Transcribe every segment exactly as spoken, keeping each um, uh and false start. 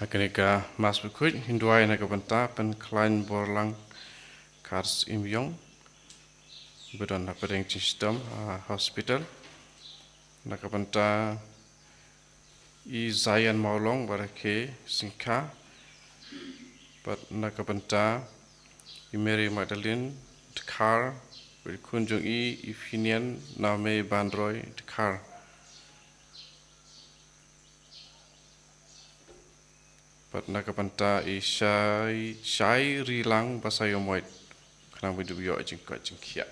Kane ka Mass Bakhuid, ngin duwai na ka bynta Pynkhlain Borlang Kharsyiemyong, ba don hapdeng jingshitom ha hospital. Na ka bynta i Zion Mawlong bad i Kay Syngkha. Bad na ka bynta i Mary Magdalene Dkhar, bad i khun jong i, i Finian Naomi Banroi Dkhar. Bad na ka bynta i Shai, Shai Rilang Basaiawmoit, khnang ba kin ïoh jingkoit jingkhiah.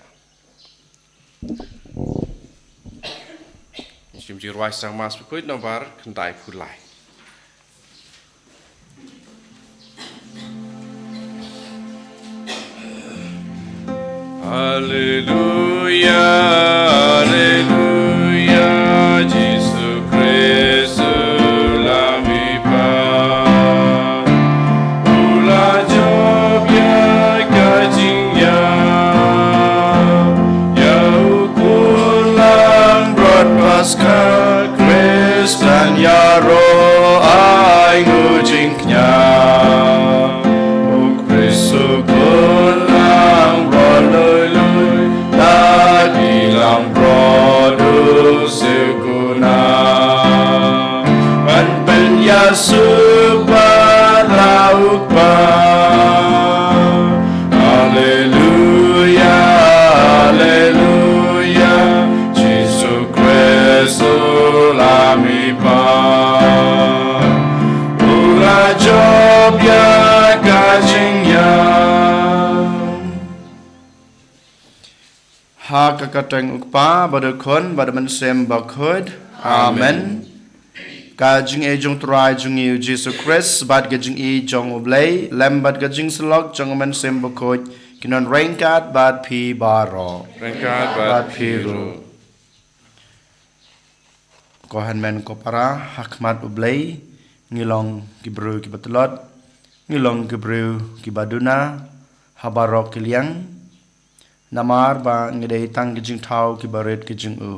Shim jingrwai sang Mass Bakhuid nombar khyndai phew lai. Haleluia, haleluia, Jisu Khrist u la mih pat. U la jop ïa ka jingïap, ïa u khun langbrot Paskha, Khrist, ngan ïaroh ai nguh jingkñia. U Khrist u khun langbrot lui lui, da ki langbrot u siew kuna. Ban pynïasuk bad la u Kpa. Haleluia, haleluia, Jisu Khrist u la mih pat. U la jop ïa ka jingïap. Ha ka kyrteng u Kpa, bad u Khun, bad u Mynsiem Bakhuid. Amen. Ka jingïeit jong u Trai jong ngi u Jisu Khrist, bad ka jingïeit jong u Blei, lem bad ka jingsyllok jong u Mynsiem Bakhuid, kin don ryngkat bad phi baroh. Ryngkat bad phi ruh. Ko hynmen ko para, ha khmat u Blei, ngi long ki briew kiba tlot, ngi long ki briew kiba duna, ha baroh ki liang, namar ba ngi dei tang ki jingthaw kiba rit ki jong u.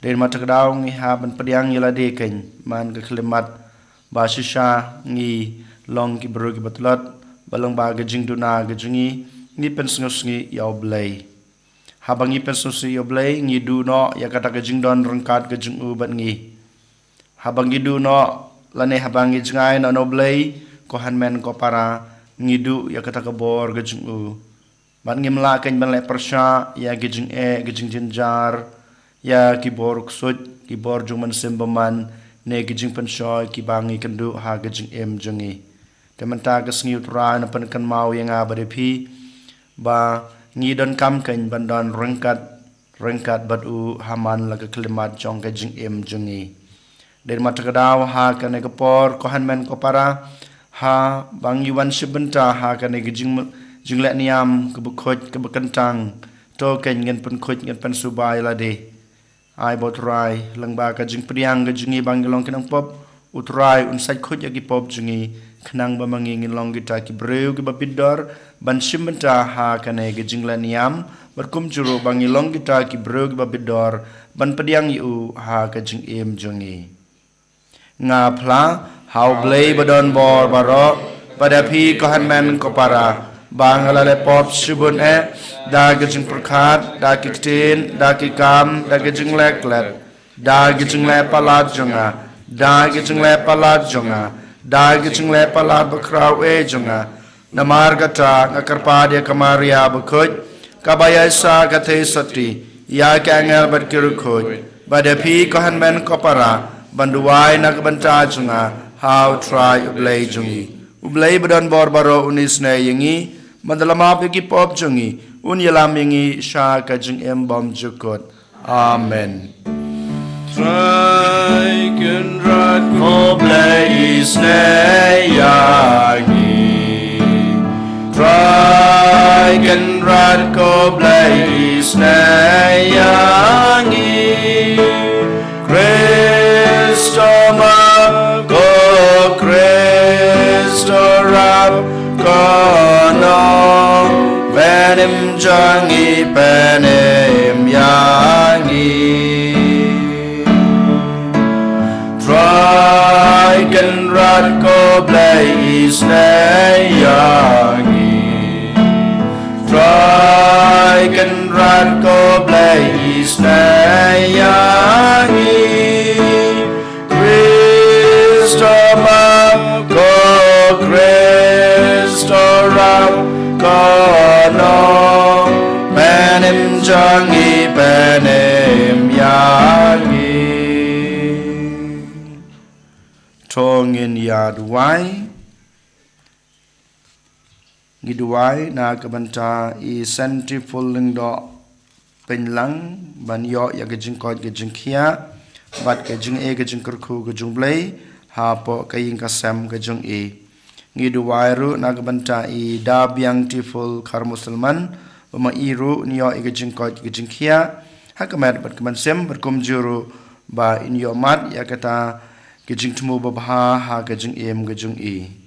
Dei namar kata ka daw ngi hap ban pdiang ïa lade kein, man ka khyllipmat ba shisha ngi long ki briew kiba tlot, ba lyngba ka jingduna ka jong ngi, ngi pynsngewsih ïa u Blei. Haba ngi pynsngewsih ïa u Blei, ngi duh noh ïa kata ka jingdon ryngkat ka jong u bad ngi. Haba ngi duh noh, lane haba ngi jngai noh na u Blei, ko hynmen ko para, ngi duh ïa kata ka bor ka jong u. Bad ngim lah kein ban leh pyrshah ïa ki jingeh, ki jingjynjar, ïa ki bor ksuid, ki bor jong u Mynsiem Bymman, ne ki jingpynshoi kiba ngi kynduh ha ka jingim jong ngi. Te mynta ka sngi u Trai un pynkynmaw ïa nga bad ïa phi, ba ngi donkam kein ban don ryngkat, ryngkat bad u ha man la ka khyllipmat jong ka jingim jong ngi. Dei namar kata ka daw ha kane ka por, ko hynmen ko para, haba ngi wan shim bynta ha kane ka jing, jingleh niam kaba khuid kaba kyntang, to kein ngin pynkhuid ngin pynsuba ïa lade. Ai ba u Trai, lyngba ka jingpdiang ka jong ngi ba ngi long ki nongpop, u Trai un sait khuid ïa ki pop jong ngi, khnang ba ma ngi ngin long kita ki briew kiba bit dor, ban shim bynta ha kane ka jingleh niam, bad kumjuh ruh ba ngi long kita ki briew kiba bit dor, ban pdiang ïa u ha ka jingim jong ngi. Nga phla ha u Blei ba don bor baroh, bad ïa phi ko hynmen ko para, ba nga la leh pop shibun eh, da ka jingpyrkhat, da ki ktien, da ki kam, da ka jingleh klet, da ka jingleh palat jong nga, da ka jingleh palat jong nga, da ka jingleh palat bakhraw eh jong nga, namar kata nga kyrpad ïa ka Maria bakhuid, kaba ïaishah ka theisotti, ïa ki angel bad ki riewkhuid, bad ïa phi ko hynmen ko para, ban duwai na ka bynta jong nga, ha u Trai u Blei jong ngi. U Blei ba don bor baroh un isynei ïa ngi, ban da la map ïa ki pop jong ngi, un ïalam ïa ngi sha ka jingim bymjukut. Amen. Trai Kynrad ko Blei isynei ïa ngi. Trai Kynrad ko Blei isynei ïa ngi. Khrist u map ko, Khrist u rap ko, Nongpynim jong ngi pynim ïa ngi. Trai Kynrad ko Blei isnei ïa ngi. Trai Kynrad ko Blei isnei ïa ngi. Kristo ma ko Kristo ram ko no. Penem jong ngi penem ïa ngi. To ngin ïa duwai. Ngi duwai na ka bynta i Senti Pul Lyngdoh Pynlang ban ïoh ïa ka jingkoit ka jingkhiah bad ka jingeh ka jingkyrkhu ka jong U Blei hapoh ka ïing ka sem ka jong i. Ngi duwai ruh na ka bynta i Da Biang Tiful Khar Musulman ba ma i ruh in ïoh ïa ka jingkoit ka jingkhiah ha ka met bad ka mynsiem bad kumjuh ruh ba in ïoh mad ïa kata ka jingthmu babha ha ka jingim ka jong i.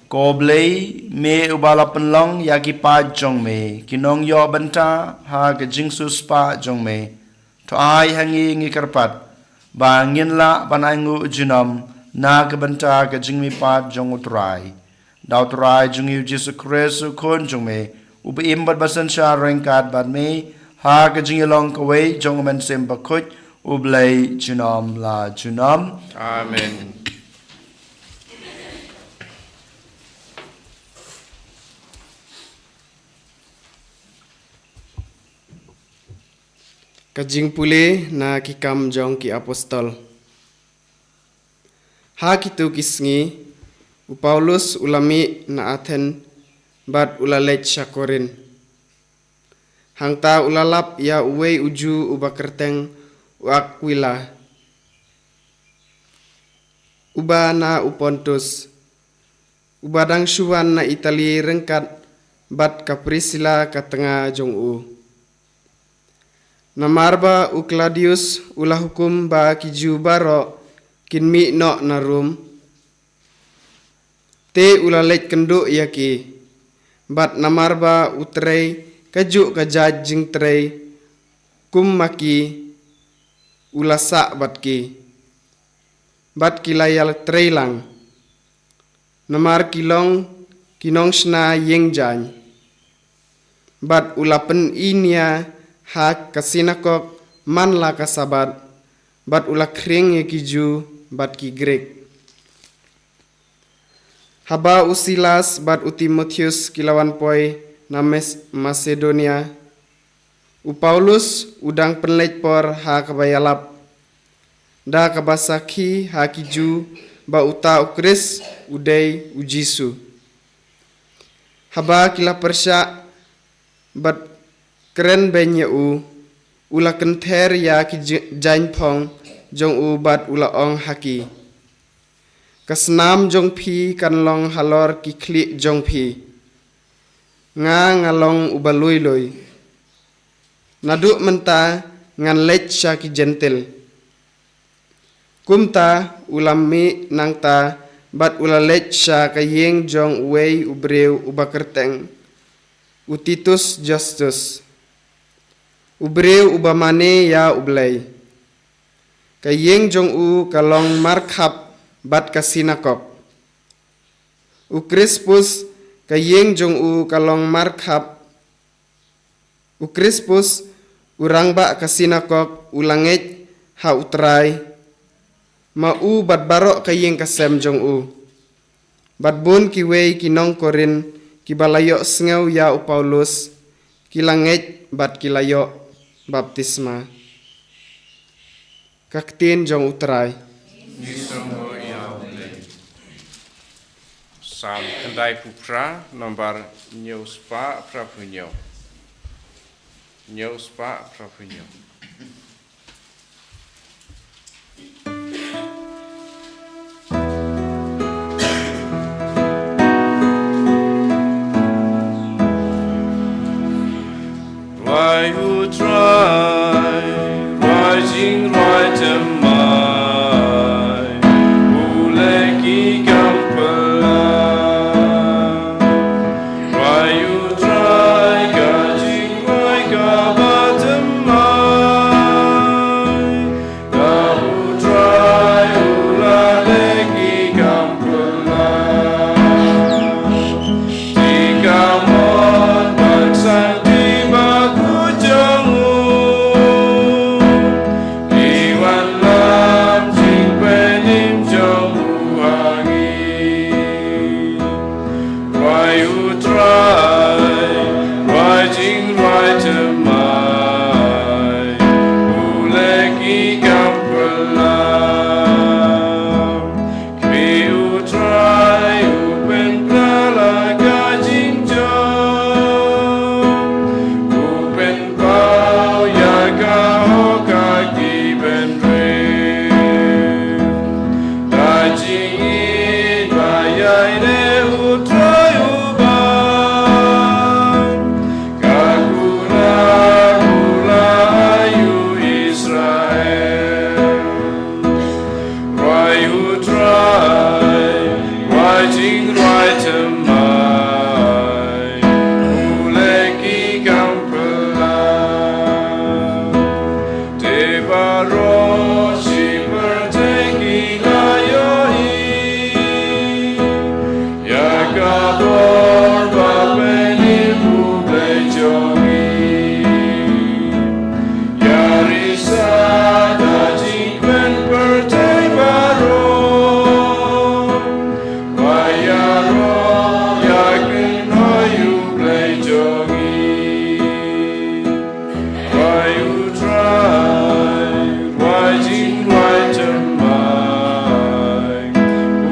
Ko Blei, me uba la pynlong ïa ki paid jong me ki nongïoh bynta ha ka jingsiewspah jong me, to ai ha ngi ngi kyrpad ba ngin lah ban ai nguh junom na ka bynta ka jingmihpat jong U Trai. Da U Trai jong ngi U Jisu Khrist U Khun jong me, uba im bad ba synshar ryngkat bad me ha ka jingïalong kawei jong U Mynsiem Bakhuid, U Blei junom la junom. Amen. Ka jingpule na Ki Kam jong ki Apostol. Ha kito ki sngi, u Paulus u la mih na Athen bad u la leit sha Korinth. Hangta u la lap ïa uwei u Jiw uba kyrteng u Akwila, uba na u Pontus, uba dang shu wan na Itali ryngkat bad ka Prisila ka tnga jong u. Namar ba u Klaudius u la hukum ba ki Jiw baroh kin mih noh na Rom, te u la leit kynduh ïa ki. Bad namar ba u trei kajuh ka jait jingtrei kum ma ki, u la sah bad ki, bad ki la ïatrei lang. Namar ki long ki nongshna ïing jaiñ. Bad u la pyni nia ha ka sinakok man la ka Sabbath, bad u la khring ïa ki Jiw bad ki Grik. Haba u Silas bad u Timotheus ki la wan poi na Mes-, Masedonia, u Paulus u dang pynleit por ha kaba ïalap, da kaba sakhi ha ki Jiw ba uta u Khrist u dei u Jisu. Haba ki la pyrshah bad kren beiñ ïa u, u la kynther ïa ki j-, jaiñphong jong u bad u la ong ha ki, ka snam jong phi kan long halor ki khlieh jong phi. Nga nga long uba lui lui. Naduh mynta ngan leit sha ki Jentil. Kumta u la mih nangta bad u la leit sha ka ïing jong uwei u briew uba kyrteng u Titus Justus, u briew uba mane ïa U Blei. Ka ïing jong u ka long markhap bad ka sinakok. U Krispus, ka ïing jong u ka long markhap. U Krispus, u rangbah ka sinakok, u la ngeit ha U Trai, ma u bad baroh ka ïing ka sem jong u. Bad bun kiwei ki nong Korinth kiba la ïohsngew ïa u Paulus, ki la ngeit bad ki la ïoh baptisma. Ka ktien jong U Trai. Ngi sngewbha ïa U Blei. Salm khyndaiphew phra, nombar hynñiew spah phraphew hynñiew. Hynñiew spah phraphew hynñiew. Rwai U Trai, rwai jingrwai thymmai, u leh ki kam phylla. Rwai U Trai, ka jingrwai kaba thymmai. Ai ne u Trai u ba, ka kular u la ai u Israel. Rwai u Trai, rwai jingrwai thymmai, u leh ki kam phylla. Te baroh shi pyrthei ki la ïohi ïa ka bor ba pynïap u Blei jong ngi. Ïa risa da jingkmen pyrthei baroh. Ba ïaroh ïakynroi u Blei jong ngi. Rwai u Trai, rwai jingrwai thymmai,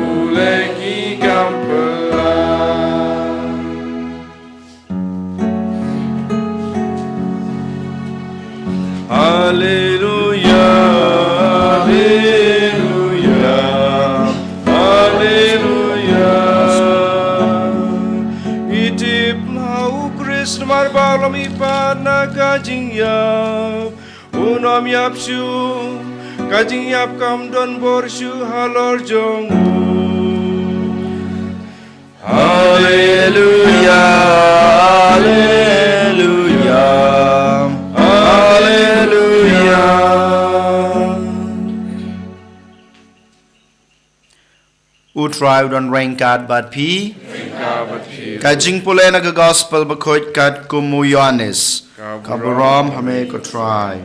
u leh ki kam phylla. Haleluya, haleluya, haleluya. Ngi tip ba u Khrist namar ba u la mihpat na ka jingïap, un ym ïap shuh, ka jingïap kam don bor shuh halor jong u. Haleluya, haleluya, haleluya. U Trai u don ryngkat bad phi. Ryngkat bad phi. Ka jingpule na ka Gospel bakhuid katkum u Ïoannis. Ka burom ha me ko Trai.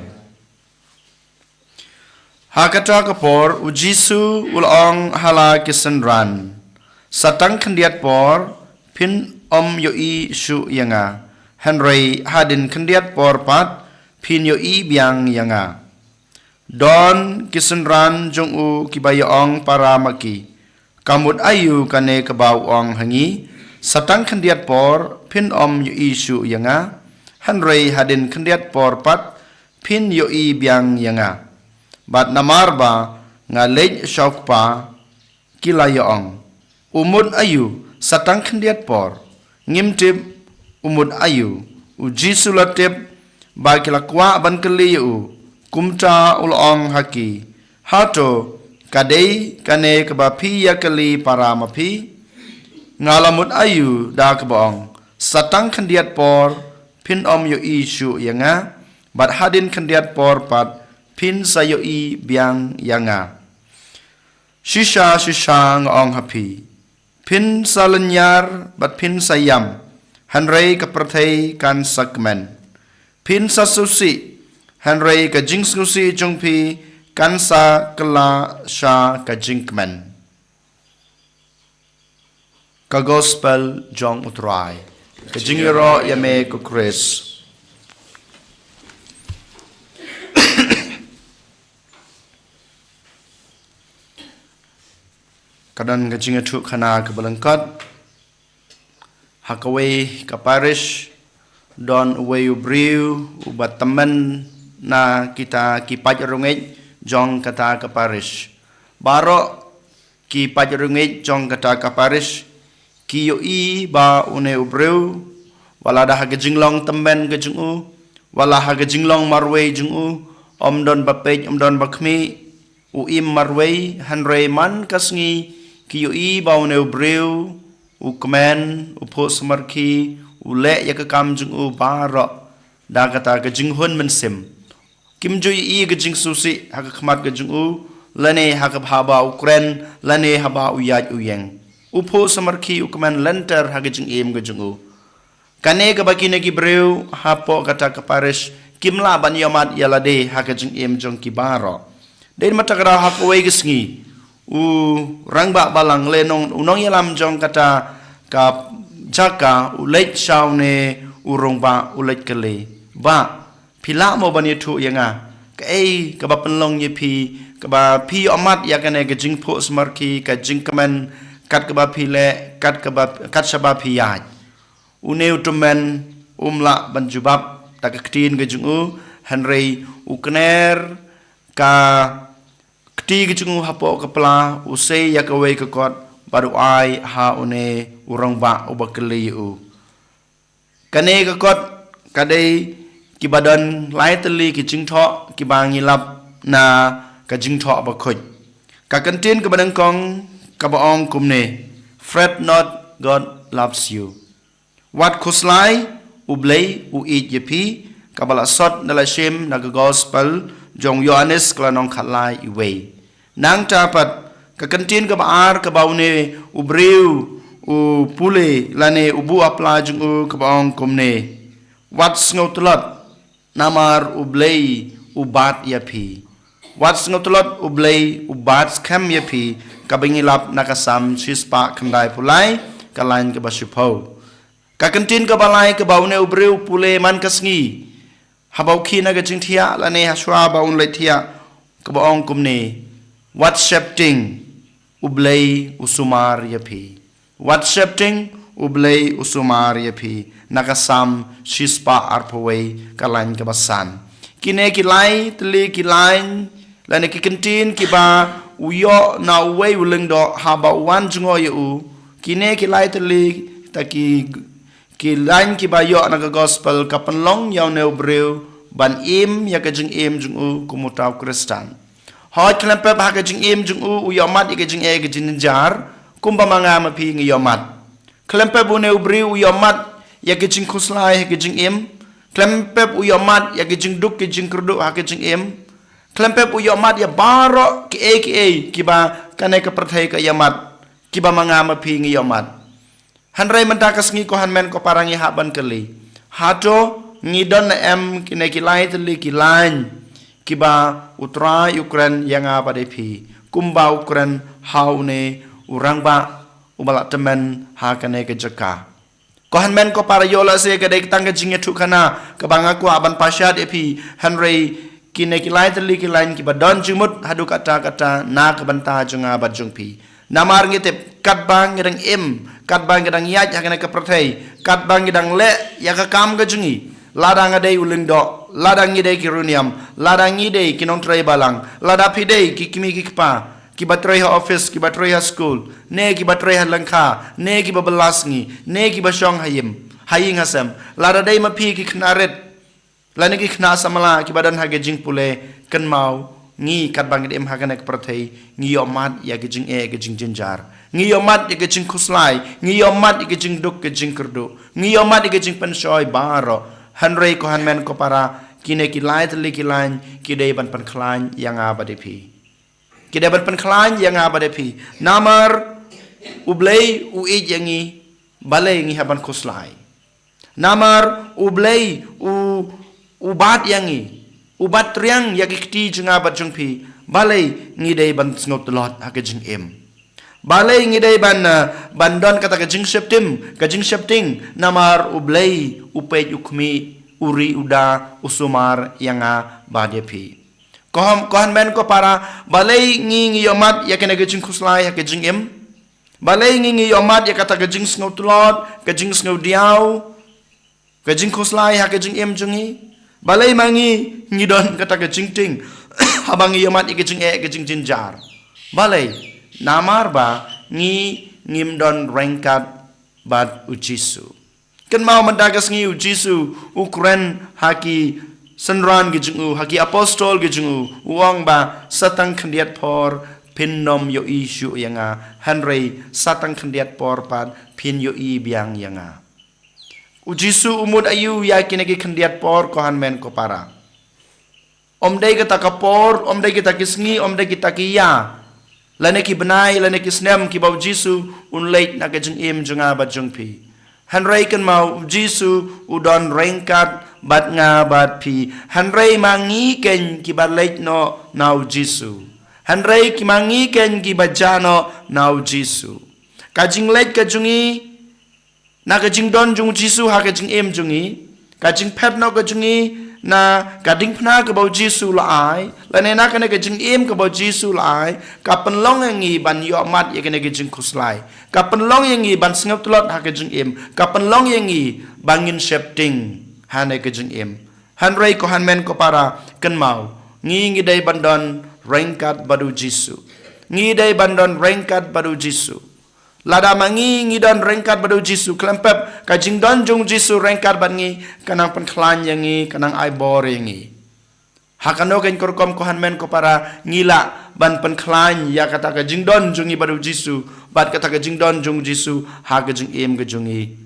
Ha kata ka por u Jisu u la ong ha la ki synran, sa tang khyndiat por phin ym ïohi shuh ïa nga, hynrei hadien khyndiat por pat phin ïohi biang ïa nga. Don ki synran jong u kiba ïa ong para ma ki, ka mut aïu kane kaba u ong ha ngi, sa tang khyndiat por phin ym ïohi shuh ïa nga, hynrei hadien khyndiat por pat phin ïohi biang ïa nga. Bad namar ba nga leit sha u Kpa, ki la ïa ong, u mut aïu sa tang khyndiat por? Ngim tip u mut aïu. U Jisu la tip ba ki la kwah ban kylli ïa u, kumta u la ong ha ki, hato ka dei kane kaba phi ïa kylli para ma phi? Nga la mut aïu da kaba ong, sa tang khyndiat por phin ym ïohi shuh ïa nga, bad hadien khyndiat por pat phin sa ïohi biang ïa nga. Shisha shisha nga ong ha phi, phin sa lynñiar bad phin sa ïam, hynrei ka pyrthei kan sa kmen. Phin sa sngewsih, hynrei ka jingsngewsih jong phi kan sa kylla sha ka jingkmen. Ka Gospel jong u Trai. Ka jingïaroh ïa me ko Khrist. Ka don ka jingïathuhkhana kaba lyngkot. Ha kawei ka parish don uwei u briew uba tymmen na kita ki paid rangeit jong kata ka parish. Baroh ki paid rangeit jong kata ka parish ki ïohi ba une u briew, wat la da ha ka jinglong tymmen ka jong u, wat la ha ka jinglong marwei jong u, ym don ba peit, ym don ba khmih, u im marwei, hynrei man ka sngi ki ïohi ba une u briew u kmen, u phuh samarkhie, u leh ïa ka kam jong u baroh da kata ka jinghun mynsiem. Kim ju ïohi ka jingsngewsih ha ka khmat ka jong u, lane ha kaba u kren, lane haba u ïaid u ïeng. U phuh samarkhie, u kmen lynter ha ka jingim ka jong u. Kane kaba kine ki briew hapoh kata ka parish kim lah ban ïohmad ïa lade ha ka jingim jong ki baroh. Dei na kata ka daw ha kawei ka sngi, u rangbah balang lane u nongïalam jong kata ka jaka u leit sha une u rangbah, u leit kylli, Bah, phi lah mo ban ïathuh ïa nga kaei kaba pynlong ïa phi, kaba phi ïohmad ïa kane ka jingphuh samarkhie, ka jingkmen, kat kaba phi leh, kat kaba, kat shaba phi ïaid? Une u tymmen um lah ban jubab da ka ktien ka jong u, hynrei u kner ka kti ka jong u hapoh ka pla, u sei ïa kawei ka kot, bad u ai ha une u rangbah uba kylli ïa u. Kane ka kot ka dei kiba don lai tylli ki jingthoh kiba ngi lap na ka Jingthoh Bakhuid. Ka kyntien kaba nyngkong kaba ong kumne: "Fret not, God loves you." Wat khuslai, U Blei u ïeit ïa phi, kaba la sot na la shim na ka Gospel jong u Ïoannis ka lynnong khatlai, iwei. Nangta pat, ka kyntien kaba ar kaba une u briew u pule lane u buh ha pla jong u kaba ong kumne: "Wat sngewtlot, namar U Blei u bat ïa phi." Wat sngewtlot, U Blei u bat skhem ïa phi, kaba ngi lap na ka Salm shispah khyndaiphew lai, ka lain kaba shiphew. Ka kyntien kaba lai kaba une u briew u pule man ka sngi, haba u khie na ka jingthiah lane hashwa ba un leit thiah, kaba ong kumne: "Wat sheptieng, U Blei u sumar ïa phi." Wat sheptieng, U Blei u sumar ïa phi, na ka Salm shispah arphew wei, ka lain kaba san. Kine ki lai tylli ki lain lane ki kyntien kiba u ïoh na uwei u lyngdoh haba u wan jngoh ïa u. Kine ki lai tylli ta ki, ki lain kiba ïoh na ka Gospel ka pynlong ïa une u briew ban im ïa ka jingim jong u kum uta u Khristan. Hooid, khlem pep ha ka jingim jong u u ïohmad ïa ka jingeh ka jingjynjar kumba ma nga ma phi ngi ïohmad. Khlem pep une u briew u ïohmad ïa ka jingkhuslai ha ka jingim. Khlem pep u ïohmad ïa ka jingduk ka jingkyrduh ha ka jingim. Khlem pep u ïohmad ïa baroh kiei kiei kiba kane ka pyrthei ka ïohmad, kiba ma nga ma phi ngi ïohmad. Hynrei mynta ka sngi, ko hynmen ko para, ngi hap ban kylli, hato ngi don ne em kine ki lai tylli ki lain kiba U Trai u kren ïa nga bad ïa phi, kumba u kren ha une u rangbah uba la tymmen ha kane ka jaka? Ko hynmen ko para, ïoh lehse ka dei tang ka jingïathuhkhana kaba nga kwah ban pashat ïa phi, hynrei kine ki lai tylli ki lain kiba don jingmut haduh katta katta na ka bynta jong nga bad jong phi. Namar ngi tip, katba ngi dang im, katba ngi dang ïaid ha kane ka pyrthei, katba ngi dang leh ïa ka kam ka jong ngi, lada nga dei u lyngdoh, lada ngi dei ki riewniam, lada ngi dei ki nongtrei balang, lada phi dei ki kmie ki kpa kiba trei ha office, kiba trei ha skul, ne kiba trei ha lyngkha, ne kiba bylla sngi, ne kiba shong ha ïing, ha ïing ha sem, lada dei ma phi ki khynnah rit lane ki khynnah samla kiba don ha ka jingpule, kynmaw, ngi katba ngi im ha kane ka pyrthei ngi ïohmad ïa ka jingeh ka jingjynjar, ngi ïohmad ïa ka jingkhuslai, ngi ïohmad ïa ka jingduk ka jingkyrduh, ngi ïohmad ïa ka jingpynshoi baroh. Hynrei ko hynmen ko para, kine ki lai tylli ki lain ki dei ban pynkhlaiñ ïa nga bad ïa phi. Ki dei ban pynkhlaiñ ïa nga bad ïa phi. Namar U Blei u ïeit ïa ngi, balei ngi hap ban khuslai? Namar U Blei u, u bat ïa ngi, u bat triang ïa ki kti jong nga bad jong phi, balei ngi dei ban sngewtlot ha ka jingim? Balei ngi dei ban, eh, ban don kata ka jingsheptieng, ka jingsheptieng, namar U Blei u peit, u khmih, u ri, u da, u sumar ïa nga bad ïa phi. Ko hyn-, ko hynmen ko para, balei ngi, ngi ïohmad ïa kane ka jingkhuslai ha ka jingim? Balei ngi, ngi ïohmad ïa kata ka jingsngewtlot, ka jingsngewdiaw, ka jingkhuslai ha ka jingim jong ngi? Balei ma ngi ngi don kata ka jingtieng haba ngi ïohmad ïa ka jingeh ka jingjynjar? Balei? Namar ba ngi ngim don ryngkat bad U Jisu. Kynmaw, mynta ka sngi U Jisu u kren ha ki synran ki jong u, ha ki apostol ki jong u, u ong ba sa tang khyndiat por phin ym ïohi shuh ïa nga, hynrei sa tang khyndiat por pat phin ïohi biang ïa nga. U Jisu u mut aïu ïa kine ki khyndiat por, ko hynmen ko para? Ym dei kata ka por, ym dei kita ki sngi, ym dei kita ki ïa, lane ki bnai, lane ki snem kiba U Jisu un leit na ka jingim jong nga bad jong phi. Hynrei kynmaw, U Jisu u don ryngkat bad nga bad phi. Hynrei ma ngi keiñ kiba leit noh na U Jisu. Hynrei ki, ma ngi keiñ kiba jah noh na U Jisu. Ka jingleit ka jong ngi na ka jingdon jong U Jisu ha ka jingim jong ngi, ka jingphet noh ka jong ngi na ka diengphna kaba U Jisu la ai, lane na kane ka jingim kaba U Jisu la ai, ka pynlong ïa ngi ban ïohmad ïa kane ka jingkhuslai, ka pynlong ïa ngi ban sngewtlot ha ka jingim, ka pynlong ïa ngi ba ngin sheptieng ha kane ka jingim. Hynrei ko hynmen ko para, kynmaw, ngi, ngi dei ban don ryngkat bad U Jisu. Ngi dei ban don ryngkat bad U Jisu. Lada ma ngi ngi don ryngkat bad u Jisu, khlem pep ka jingdon jong u Jisu ryngkat bad ngi ka nang pynkhlaiñ ïa ngi, ka nang ai bor ïa ngi. Ha kano keiñ ka rukom, ko hynmen ko para, ngi lah ban pynkhlaiñ ïa kata ka jingdon jong ngi bad u Jisu, bad kata ka jingdon jong u Jisu ha ka jingim ka jong ngi?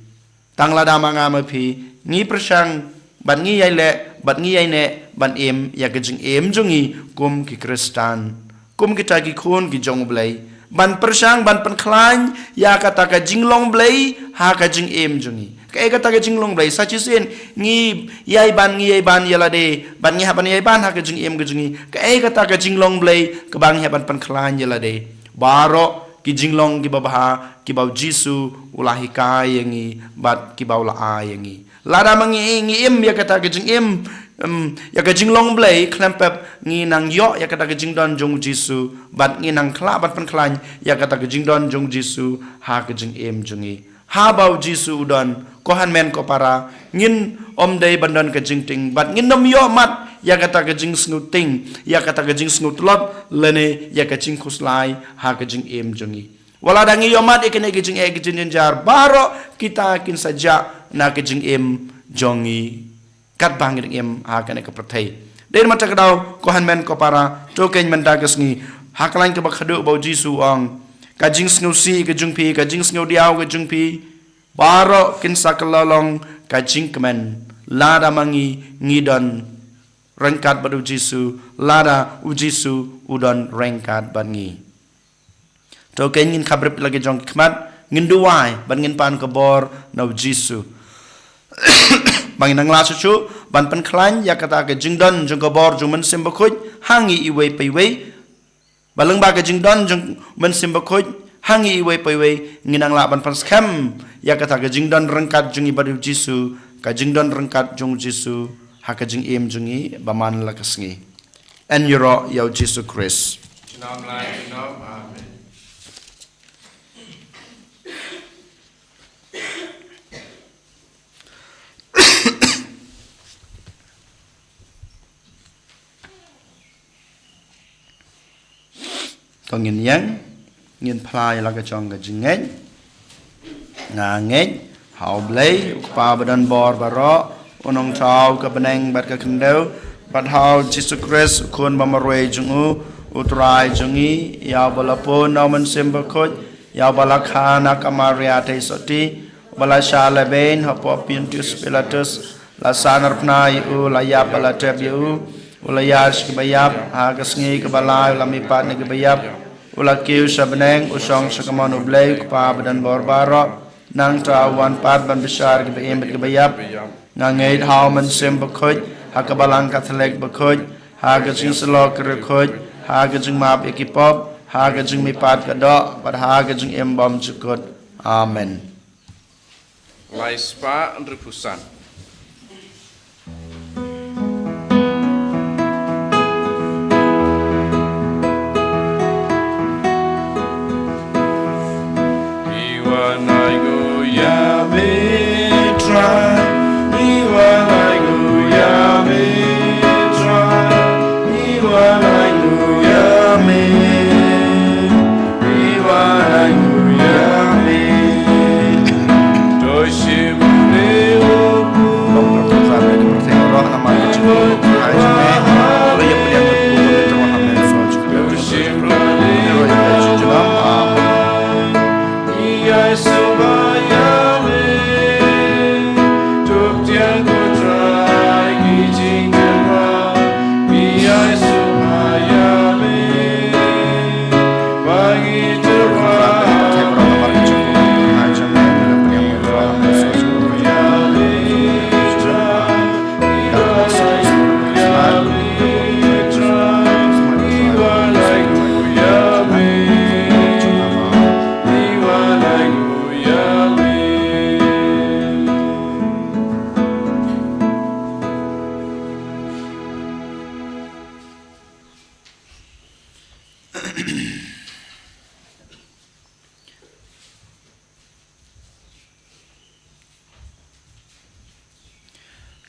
Tang lada ma nga ma phi ngi pyrshang bad ngi ïai leh bad ngi ïai neh ban im ïa ka jingim jong ngi kum ki Khristan, kum kita ki khun ki jong u Blei, ban pyrshang ban pynkhlaiñ ïa kata ka jinglong Blei ha ka jingim jong ngi. Kaei kata ka jinglong Blei? Sa shisien ngi ïai ban, ngi ïai ban ïa lade, bad ngi hap ban ïai ban ha ka jingim ka jong ngi. Kaei kata ka jinglong Blei kaba ngi hap ban pynkhlaiñ ïa lade? Baroh ki jinglong kiba bha kiba u Jisu u la hikai ïa ngi bad kiba u la ai ïa ngi. Lada ma ngi, ngi im ïa kata ka jingim, em, ïa ka jinglong Blei, khlem pep ngi nang ïoh ïa kata ka jingdon jong u Jisu, bad ngi nang khlaiñ ban pynkhlaiñ ïa kata ka jingdon jong u Jisu ha ka jingim jong ngi. Haba u Jisu u don, ko hynmen ko para, ngin ym dei ban don ka jingtieng, bad ngin ym ïoh mat ïa kata ka jingsngewtieng, ïa kata ka jingsngewtlot, lane ïa ka jingkhuslai ha ka jingim jong ngi. Wat lada ngi ïoh mat ïa kane ka jingeh ka jingjynjar, baroh kita kin sa jah na ka jingim jong ngi katba ngi dang im ha kane ka pyrthei. Dei namar kata ka daw, ko hynmen ko para, to keiñ mynta ka sngi, ha ka lain kaba khadduh ba u Jisu u ong, ka jingsngewsih ka jong phi, ka jingsngewdiaw ka jong phi, baroh kin sa kylla long ka jingkmen lada ma ngi ngi don ryngkat bad u Jisu, lada u Jisu u don ryngkat bad ngi. To keiñ ngin khapbrip la ki jong ki khmat, ngin duwai bad ngin pan ka bor na u Jisu ba ngin nang lah shuh shuh ban pynkhlaiñ ïa kata ka jingdon jong ka bor jong u Mynsiem Bakhuid ha ngi iwei pa iwei. Ba lyngba ka jingdon jong u Mynsiem Bakhuid ha ngi iwei pa iwei, ngin nang lah ban pynskhem ïa kata ka jingdon ryngkat jong ngi bad u Jisu, ka jingdon ryngkat jong u Jisu ha ka jingim jong ngi ba man la ka sngi. Yn ïaroh ïa u Jisu Khrist. Junom la junom. Amen. To ngin ïeng, ngin phla ïa la ka jong ka jingngeit. Nga ngeit ha u Blei, u Kpa ba don bor baroh, u Nongthaw ka bneng bad ka khyndew, bad ha u Jisu Khrist, u Khun ba marwei jong u, u Trai jong ngi, ïa uba la pun na u Mynsiem Bakhuid, ïa uba la kha na ka Maria Theisotti, uba la shah lehbeiñ hapoh Pontius Pilatus, la sahnarphna ïa u, la ïap bad la tep ïa u, u la ïaid sha kiba ïap, ha ka sngi kaba lai u la mihpat na kiba ïap, u la kiew sha bneng, u shong sha kamon u Blei u Kpa ba don bor baroh, nangta u wan pat ban bishar kiba im bad kiba ïap. Nga ngeit ha u Mynsiem Bakhuid, ha ka Balang Katholik bakhuid, ha ka jingsyllok ka riewkhuid, ha ka jingmap ïa ki pop, ha ka jingmihpat ka doh, bad ha ka jingim bymjukut. Amen. Lai spah hynriewphew san.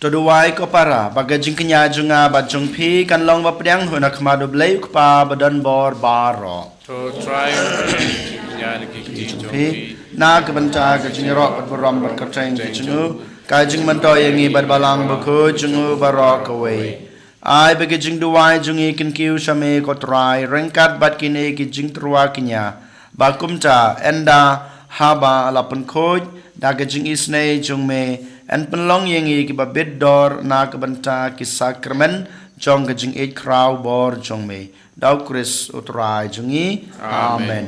To duwai ko para, ba ka jingkñia jong nga bad jong phi kan long ba pdiang ha khmat u Blei u Kpa ba don bor baroh. To Trai, jingkñia na ki jong phi, na ka bynta ka jingïaroh bad burom bad kyrteng ka jong u, ka jingmyntoi ïa ngi bad Balang Bakhuid jong u baroh kawei. Ai ba ka jingduwai jong ngi kin kiew sha me ko Trai, ryngkat bad kine ki jingtyrwa kñia, ba kumta ynda haba la pynkhuid da ka jingisynei jong me, yn pynlong ïa ngi kiba bit dor na ka bynta ki sakramen jong ka jingïeit khraw bor jong me. Da u Khrist u Trai jong ngi. Amen. Amen.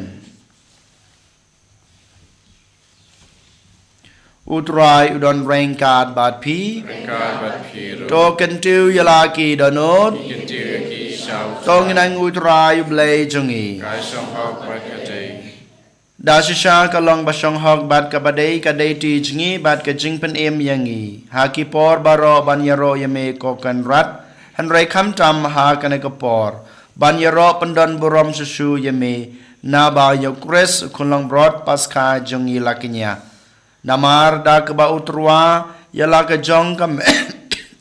U Trai u don ryngkat bad phi. Ryngkat bad phi ruh. To kyntiew ïa la ki dohnud. Kyntiew ïa ki sha u Trai. To ngin ai nguh ïa u Trai u Blei jong ngi. Ka shong hok bad ka dei. Da shisha ka long ba shong hok bad kaba dei ka dei ti jong ngi bad ka jingpynim ïa ngi ha ki por baroh ban ïaroh ïa me ko Kynrad, hynrei khamtam ha kane ka por ban ïaroh pyndon burom shuh shuh ïa me, naba ïa u Khrist u khun langbrot Paskha jong ngi la kñia. Namar da kaba u tyrwa ïa la ka jong ka met,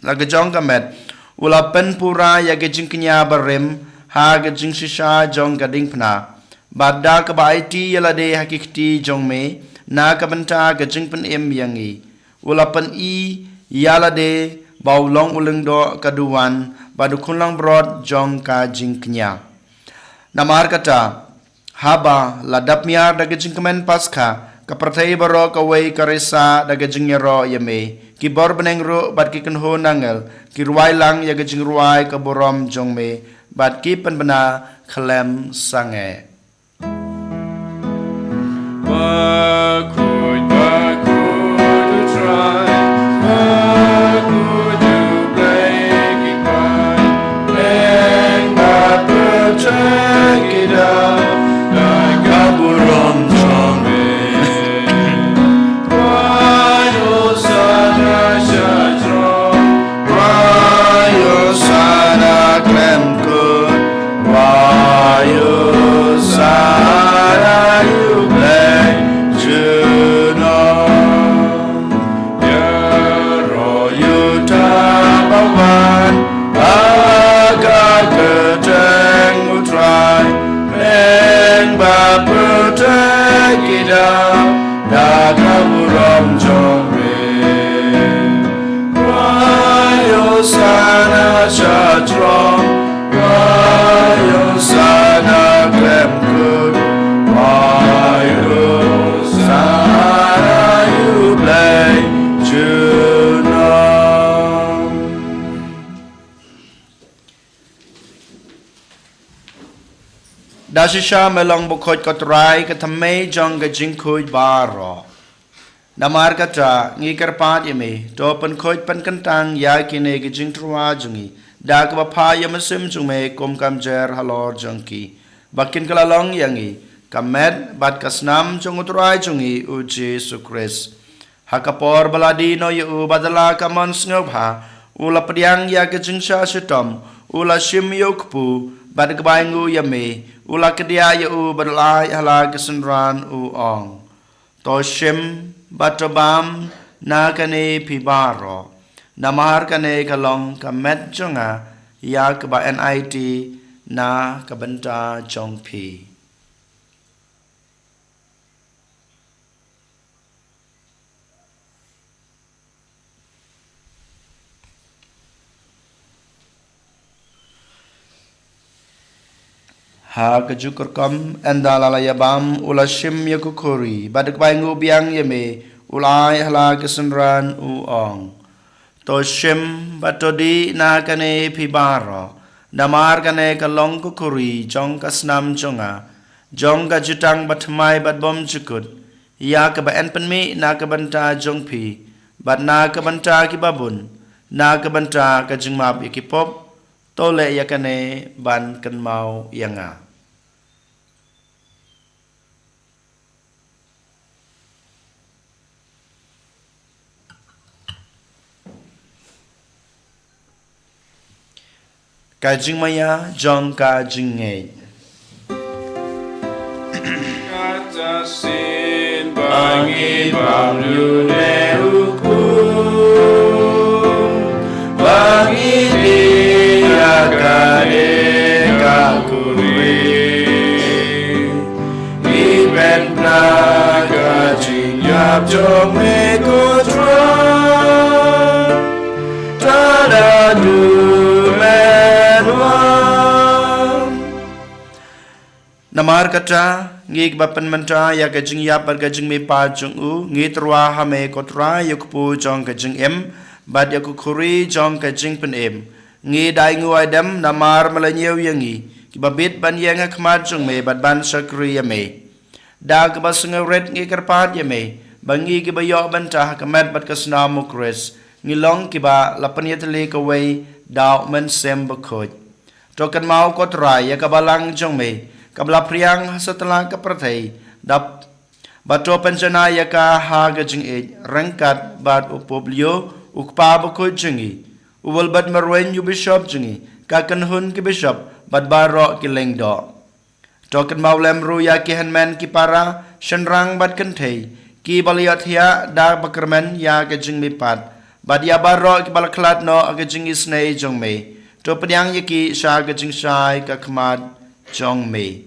la ka jong ka met, u la pynpura ïa ka jingkñia barim ha ka jingshisha jong ka diengphna. Bad da kaba aiti ïa lade ha ki kti jong me na ka bynta ka jingpynim ïa ngi, u la pyni ïa lade ba u long u lyngdoh ka duwan bad u khun langbrot jong ka jingkñia. Namar kata, haba la dap miar da ka jingkmen Paskha, ka pyrthei baroh kawei ka risa da ka jingïaroh ïa me. Ki bor bneng ruh bad ki kynhun angel ki rwai lang ïa ka jingrwai ka burom jong me bad ki pynbna khlem sangeh. Bakhuid, bakhuid u Trai, bakhuid u Blei ki paid, bad pyrthei ki dap da ka burom jong me. Khwai Hosana sha throne, khwai Hosana khlem kut, khwai Hosana ïa u Blei junom. Ïaroh ïa uta ba wan ha ka kyrteng u Trai, bad pyrthei ki dap da ka burom jong me. Khwai Hosana sha throne, khwai Hosana khlem kut, khwai Hosana ïa u Blei junom. Da shisha me long bakhuid ko Trai, ka thymmei jong ka jingkhuid baroh. Namar kata ngi kyrpad ïa me, to pynkhuid pynkyntang ïa kine ki jingtyrwa jong ngi da kaba phah ïa u mynsiem jong me kum ka mjer halor jong ki, ba kin kylla long ïa ngi ka met bad ka snam jong u Trai jong ngi u Jisu Khrist. Ha ka por ba la die noh ïa u bad da la ka mon sngewbha, u la pdiang ïa ka jingshah shitom, u la shim ïa u kpu, bad da kaba ainguh ïa me, u la kdiah ïa u bad u la ai ha la ki synran u ong: To shim bad to bam na kane phi baroh, namar kane ka long ka met jong nga ïa kaba yn aiti na ka bynta jong phi. Ha kajuh ka rukom, ynda la la ïa bam, u la shim ïa ka khuri, bad da kaba ainguh biang ïa me, u la ai ha la ki synran u ong: To shim bad to dih na kane phi baroh, namar kane ka long ka khuri jong ka snam jong nga, jong ka jutang bathymmai bad bymjukut, ïa kaba yn pynmih na ka bynta jong phi bad na ka bynta kiba bun, na ka bynta ka jingmap ïa ki pop. To leh ïa kane ban kynmaw ïa nga. Ka jingmaïa jong ka jingngeit. Kata shisien ba ngi bam ïa une u kpu, ba ngi dih ïa kane ka khuri, ngi pynbna Jong me ko Trai, ta da du men wan. Namar kata, ngi kiba pynmynta ïa ka jingïap bad ka jingmihpat jong u, ngi tyrwa ha me ko Trai ïa u kpu jong ka jingim, bad ïa ka khuri jong ka jingpynim. Ngi da ainguh aidem, namar me la ñiew ïa ngi, kiba bit ban ïeng ha khmat jong me, bad ban shakri ïa me. Da kaba sngewrit ngi kyrpad ïa me, ba ngi kiba ïoh bynta ha ka met bad ka snam u Khrist, ngi long kiba la pynïatylli kawei da u Mynsiem Bakhuid. To kynmaw ko Trai ïa ka balang jong me, kaba la phriang ha satlak ka pyrthei, da ba to pynjanai ïa ka ha ka jingïeit, ryngkat bad u Pope Leo, u kpa bakhuid jong ngi, u Wilbert Marwein u Bishop jong ngi, ka kynhun ki Bishop, bad baroh ki lyngdoh. To kynmaw lem ruh ïa ki hynmen ki para, shynrang bad kynthei, kiba la ïohthiah da ba kyrmen ïa ka jingmihpat, bad ïa baroh kiba la khlad noh ha ka jingisynei jong me. To pdiang ïa ki sha ka jingshai ka khmat jong me.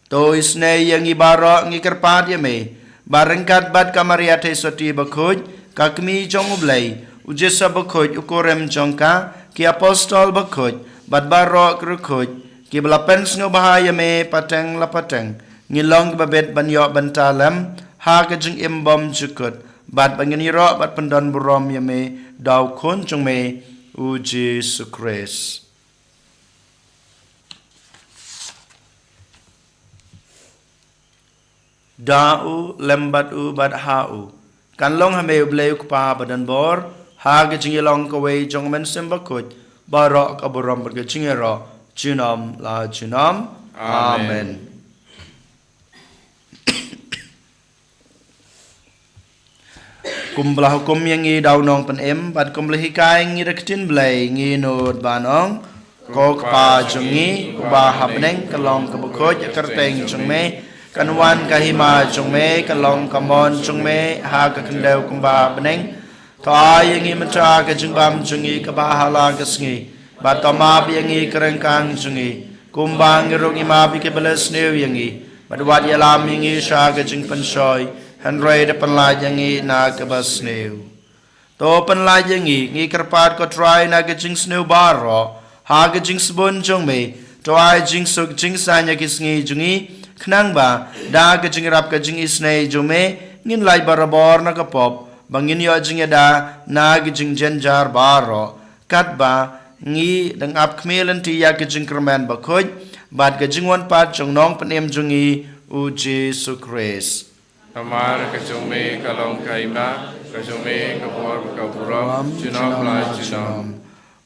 To isynei ïa ngi baroh ngi kyrpad ïa me, ba ryngkat bad ka Maria Theisotti bakhuid, ka kmie jong u Blei, u Joseph bakhuid u kurim jong ka, ki apostol bakhuid, bad baroh ki riewkhuid, kiba la pynsngewbha ïa me pateng la pateng, ngin long kiba bit ban ïoh bynta lem, ha ka jingim bymjukut, bad ba ngin ïaroh bad pyndonburom ïa me, da u Khun jong me, u Jisu Khrist. Da u, lem bad u, bad ha u. Kan long ha me u Blei u Kpa badonbor, ha ka jingïalong kawei jong u Mynsiem Bakhuid, baroh ka burom bad ka jingïaroh, junom la junom. Amen. Amen. Kumba la hukum ïa ngi da u Nongpynim, bad kumba la hikai ngi da ka ktien Blei, ngi nud ban ong. Ko Kpa jong ngi, uba ha bneng, ka long kaba khuid ïa ka kyrteng jong me, kan wan ka hima jong me, ka long ka mon jong me, ha ka khyndew kumba ha bneng. To ai ïa ngi mynta ka jingbam jong ngi kaba ha la ka sngi. Bad to map ïa ngi ki ryngkang jong ngi, kumba ngi ruh ngi map ïa kiba la sniew ïa ngi. Bad wat ïalam ïa ngi sha ka jingpynshoi, hynrei da pynlait ïa ngi na kaba sniew. To pynlait ïa ngi, ngi kyrpad ko Trai na ka jingsniew baroh, ha ka jingsbun jong me, to ai jingsuk jingsaiñ ïa ki sngi jong ngi, khnang ba, da ka jingïarap ka jingisynei jong me, ngin lait barabor na ka pop, ba ngin ïoh jingïada, na ka jingjynjar baroh. Katba ngi dang ap khmih lynti ïa ka jingkyrmen bakhuid, bad ka jingwan pat jong u Nongpynim jong ngi u Jisu Khrist. Namar ka jong me ka long ka hima, ka jong me ka bor ka burom, junom la junom.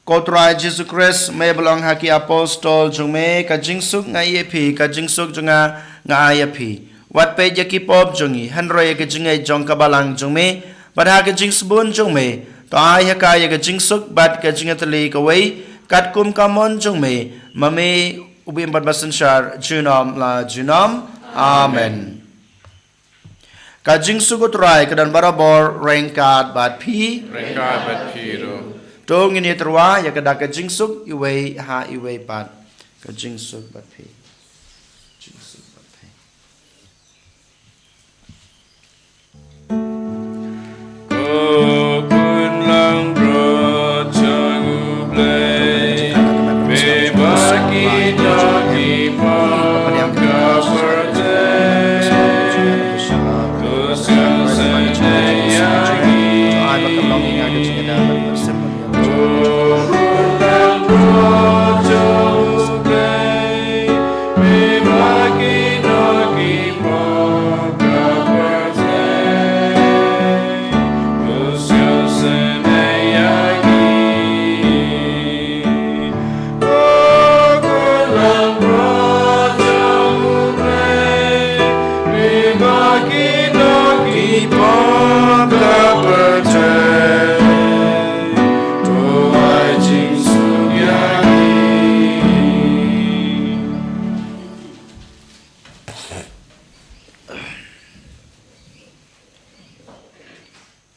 Ko Trai Jisu Khrist, me ba la ong ha ki apostol jong me, ka jingsuk nga ai ïa phi, ka jingsuk jong nga nga ai ïa phi. Wat peit ïa ki pop jong ngi, hynrei ïa ka jingngeit jong ka balang jong me, bad ha ka jingsbun jong me, to ai ha ka ïa ka jingsuk bad ka jingïatylli kawei, katkum ka mon jong me, ma me u ba im bad ba synshar, junom la junom. Amen. Ka jingsuk u Trai ka don barabor ryngkat bad phi. Ryngkat bad phi ruh. To ngin ïatyrwa ïa ka da ka jingsuk iwei ha iwei pat. Ka jingsuk bad phi. Jingsuk bad phi. Ko Khun langbrot jong U Blei, me ba ki dohnud ki pop ka pyrthei. To sngewsynei ïa ngi.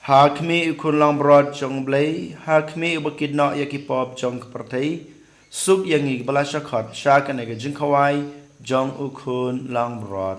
Ha khmih u Khun langbrot jong U Blei, ha khmih uba kit noh ïa ki pop jong ka pyrthei, suk ïa ngi kiba la shah khot sha kane ka jingkhawai jong u Khun langbrot.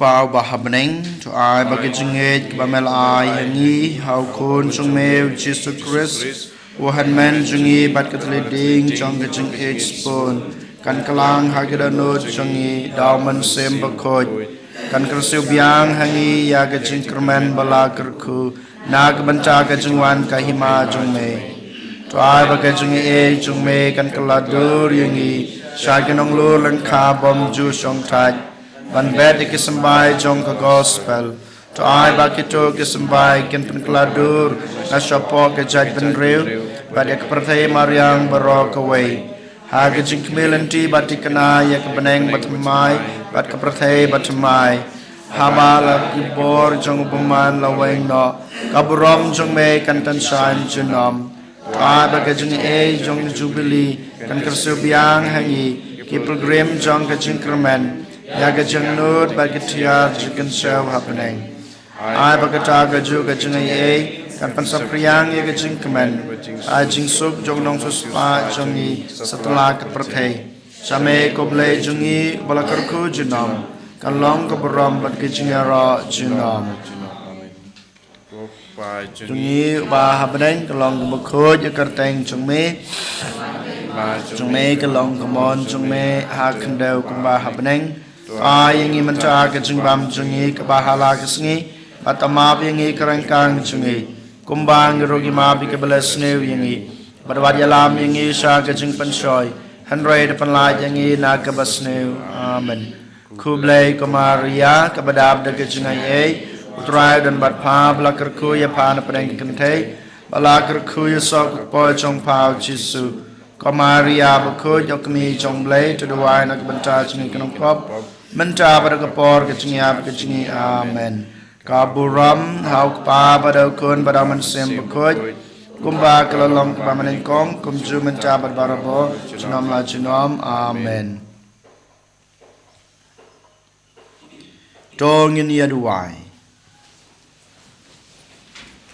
Kpa uba ha bneng, to ai ba ka jingngeit kaba me la ai ha ngi ha u Khun jong me u Jisu Khrist, u hynmen jong ngi bad ka thylliej ding jong ka jingïeit sbun kan kylla ha ki dohnud jong ngi da u Mynsiem Bakhuid, kan kyrsiew biang ha ngi ïa ka jingkyrmen ba la kyrkhu na ka bynta ka jingwan ka hima jong me. To ai ba ka jingaiei jong me kan kylla dur ïa ngi sha ki nonglur lyngkha bym ju shongthait ban bet ïa ki symbai jong ka gospel. To ai ba kito ki symbai kin pynkylla dur na shapoh ka jaitbynriew bad ïa ka pyrthei mariang baroh kawei. Ha ka jingkhmih lynti bad thikna ïa ka bneng bathymmai bad ka pyrthei bathymmai, haba la ki bor jong u bymman la weng noh, ka burom jong me kan tynshaiñ junom. To ai ba ka jingaiei jong ka jubili kan kyrsiew biang ha ngi ki pilgrim jong ka jingkyrmen ïa ka jingangnud bad ka tiar jingkynshew ha bneng. Ai ba kata kajuh ka jingaiei kan pynsaphriang ïa ka jingkmen, ai jingsuk jong u nongsiewspah jong ngi satlak ka pyrthei. Sha me ko Blei jong ngi uba la kyrkhu junom, kan long ka burom bad ka jingïaroh junom. Jong ngi uba ha bneng, ka long kaba khuid ïa ka kyrteng jong me. Jong me ka long ka mon jong me ha khyndew kumba ha bneng. To ai ïa ngi mynta ka jingbam jong ngi kaba ha la ka sngi, bad to map ïa ngi ka ryngkang jong ngi, kumba ngi ruh ngi map ïa kiba la sniew ïa ngi. Bad wat ïalam ïa ngi sha ka jingpynshoi, hynrei to pynlait ïa ngi na kaba sniew. Amen. Khublei ko Maria, kaba dap da ka jingaiei, u Trai u don bad pha, ba la kyrkhu ïa pha na pdeng ki kynthei, ba la kyrkhu ïa u soh ka kpoh jong pha u Jisu. Ko Maria bakhuid, ko kmie jong u Blei, to duwai na ka bynta jong ngi ki nongpop, mynta bad ha ka por ka jingïap ka jong ngi. Amen. Ka burom ha u Kpa bad ha u Khun bad ha u Mynsiem Bakhuid, kumba ka la long kaba mynnyngkong, kumjuh mynta bad barabor, junom la junom. Amen. To ngin ïa duwai.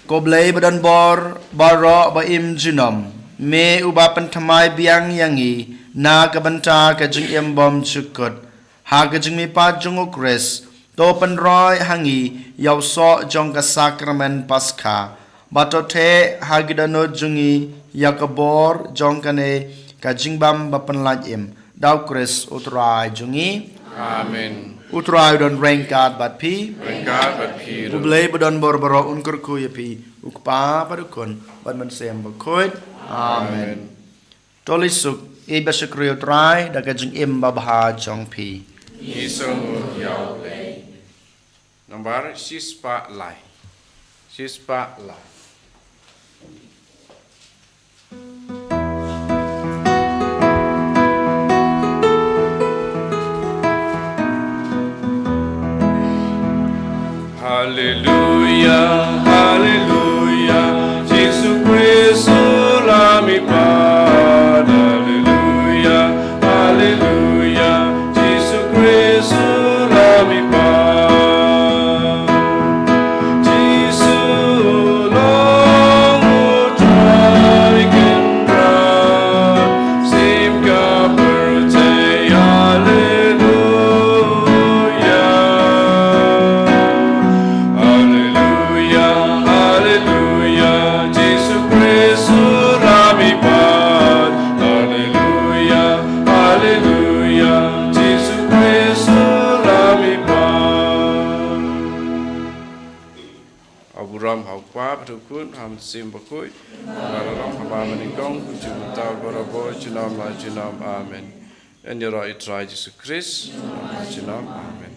Ko Blei ba don bor baroh ba im junom, me uba pynthymmai biang ïa ngi na ka bynta ka jingim bymjukut ha ka jingmihpat jong u Khrist, to pynroi ha ngi ïa u soh jong ka sakramen Paskha, bad to theh ha ki dohnud jong ngi ïa ka bor jong kane ka jingbam ba pynlait im, da u Khrist u Trai jong ngi. Amen. U Trai u don ryngkat bad phi. Ryngkat bad phi ruh. U Blei ba don bor baroh un kyrkhu ïa phi, u Kpa bad u Khun bad u Mynsiem Bakhuid. Amen. Amen. To leit suk, ïeit bad shakri ïa u Trai da ka jingim babha jong phi. Ngi sngewnguh ïa u Blei. Nambar shispah lai. Shispah lai. Haleluia, haleluia, Jisu Khrist u la mihpat. Haleluia, haleluia, Jisu Khrist u la mihpat. Jisu long u Trai Kynrad, shim ka pyrthei. Haleluia. Haleluia, haleluia, Jisu Khrist u la mihpat. Haleluia, haleluia, Jisu Khrist u la mihpat. Ka burom ha u Kpa bad u Khun, ha u Mynsiem Bakhuid, kumba la long haba mynnyngkong, kumjuh mynta, barabor, junom la junom. Amen. Yn ïaroh ïa u Trai Jisu Khrist. Junom la junom. Amen.